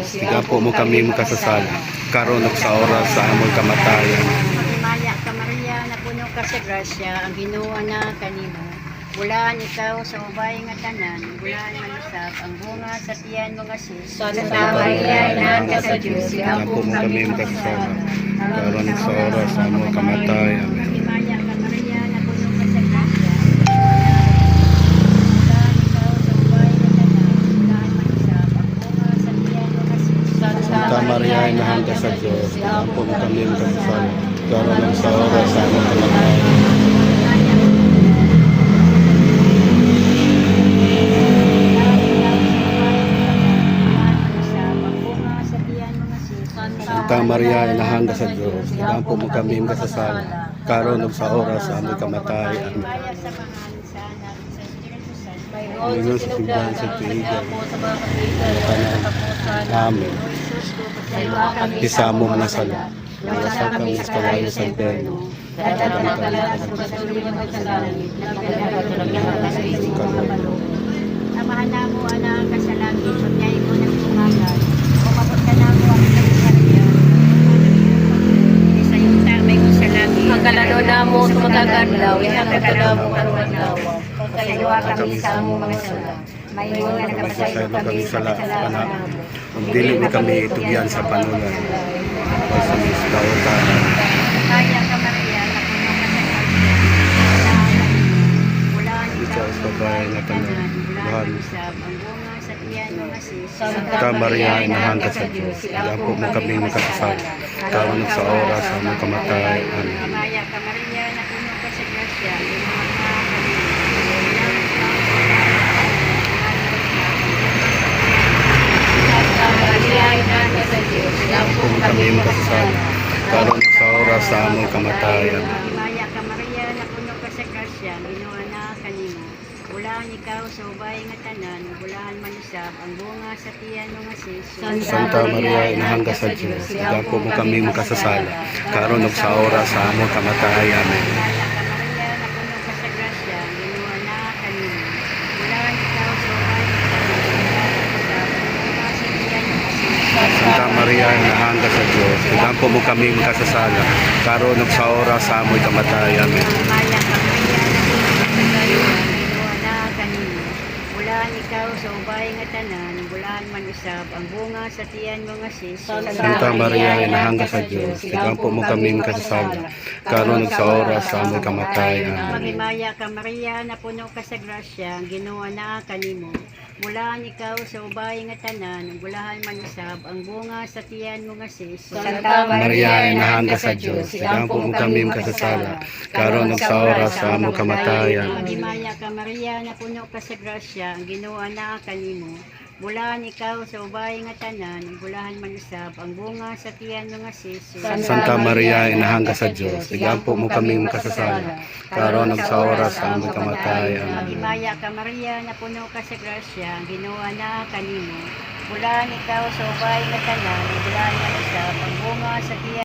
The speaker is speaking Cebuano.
Diyos, igampo mo kami makasasala, karon ug sa oras sa among kamatayan. Maghimaya ka, Maria, napuno ka sa grasya, ang Ginoo na kanimo. Bulahan ikaw sa ubay nga tanan, bulahan man usab ang bunga sa tiyan mo nga si Santa Maria, Inahan ka sa Diyos, Igampo mo kami makasasala, karon ug sa oras sa among kamatayan. Amen. Maghimaya ka, Maria, napuno ka sa grasya. Bulahan ikaw sa ubay nga tanan, bulahan man usab ang bunga sa tiyan mo nga si Santa Maria, Inahan ka sa Diyos, igampo mo kami makasasala, karon ug sa oras sa among kamatayan. Santa Maria, Inahan ka sa Diyos, igampo mo kami makasasala, karon ug sa oras sa among kamatayan. Amen. Himaya sa Amahan, sa Anak, sa Espiritu Santo. Mayroon sa sinugdan, sa pag-apo, sa mga katuigan, sa katapusan. Amen. O Jesus ko, Pasayloa kami Isa mo mga sala, Nawala kami sa kalayo sa impyerno. Dadala na tala sa pagkatuloy ng pagsalangit, nagdadala sa isip ng Amahan namo ana ka sa langit, pagnyay ko ng bungagan. Umabot ka namo ang iyong kaharian. Sa yuta may kung sa langit. Ang kalano namo sa matag adlaw, ihatag ka namo karong adlaw. Pasayloa kami sa among mga sala. May nga nagpasaylo Pasaylo kami kami sa sa kasalanan pana. namo. Ug dili mo kami tugyan sa panulan. O sa misdaotan. Kaya ka, Maria, napuno ka sa grasya. Wala Ikaw sa babae nga tanan, Wala usab ang bunga sa tiyan mo nga si Santa Maria, Inahan ka sa Diyos, igampo mo kami makasasala, karon ug sa oras sa among kamatayan. Amen. Himaya ka, Maria, napuno ka sa grasya. Ginoo na kanimo. Wala ikaw sa babae nga Santa Maria, Inahan ka sa Diyos, Igampo mo kami makasasala, karon ug sa oras sa among kamatayan. Amen. Himaya ka, Maria, napuno ka sa grasya, Ginoo na kanimo. Bulahan ikaw sa ubay nga tanan, bulahan man usab ang bunga sa tiyan mo nga si Jesus. Santa Maria, Inahan ka sa Diyos, igampo mo kami makasasala, karon ug sa oras sa among kamatayan. Amen. Himaya ka, Maria, napuno ka sa grasya, Ginoo na kanimo. Bulahan ikaw sa ubay nga tanan, bulahan man usab ang bunga sa tiyan mo nga si Jesus. Santa Maria, Inahan ka sa Diyos, igampo mo kami makasasala, karon ug sa oras sa among kamatayan. Amen. Himaya ka, Maria, napuno ka sa grasya, Ginoo na kanimo. Bulahan ikaw sa ubay nga tanan, bulahan man usab ang bunga sa tiyan mo nga si Jesus. Santa Maria, Inahan ka sa Diyos, igampo mo kami makasasala, karon ug sa oras sa among kamatayan. Amen. Maghimaya ka, Maria, napuno ka sa grasya, ang Ginoo na kanimo. Bulahan ikaw sa ubay nga tanan, bulahan man usab ang bunga sa tiyan mo nga si Jesus. Santa Maria, Inahan ka sa Diyos, igampo mo kami makasasala, karon ug sa oras sa among kamatayan. Maghimaya ka, Maria, napuno ka sa grasya, ang Ginoo na kanimo. Bulahan ikaw sa ubay nga tanan, bulahan man usab ang bunga sa tiyan mo nga si Jesus. Santa Maria, Inahan ka sa Diyos, igampo mo kami makasasala, karon ug sa oras sa among kamatayan. Amen. Maghimaya ka, Maria, napuno ka sa grasya, ang Ginoo na kanimo. Bulahan ikaw sa ubay nga tanan, bulahan man usab ang bunga sa tiyan